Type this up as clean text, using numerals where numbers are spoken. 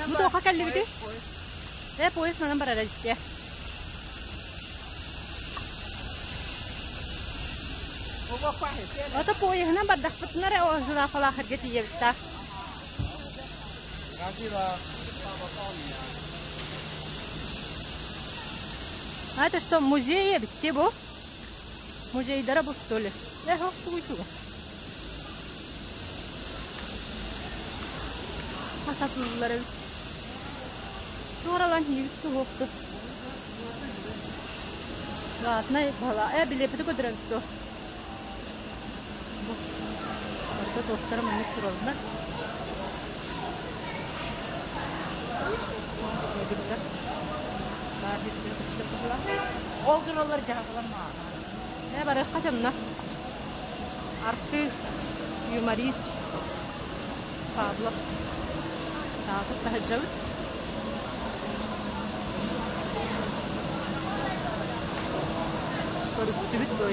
Бу туохха кэллибитий? Э, поезд манан барар эбит Ото поеһынан бардахпытына эрэ жирафалаахырга тиийэбит А это что, музей эбит бу? Музейдара бу что ли? Эх, тугуй тугу. Асатыллар эбит. Туоралан иибит туһуохту. Ладно, бала. Э, билиэппити көдөрөбүт дуо? Бу. Орто туохтара маннык тураллар. Ол тураллар дьаһалар мааҕа. Э, барыахха дьонно. Артыыс, юморист Павлов. Таатык таһырдьабыт. Көрүстүбүт дуо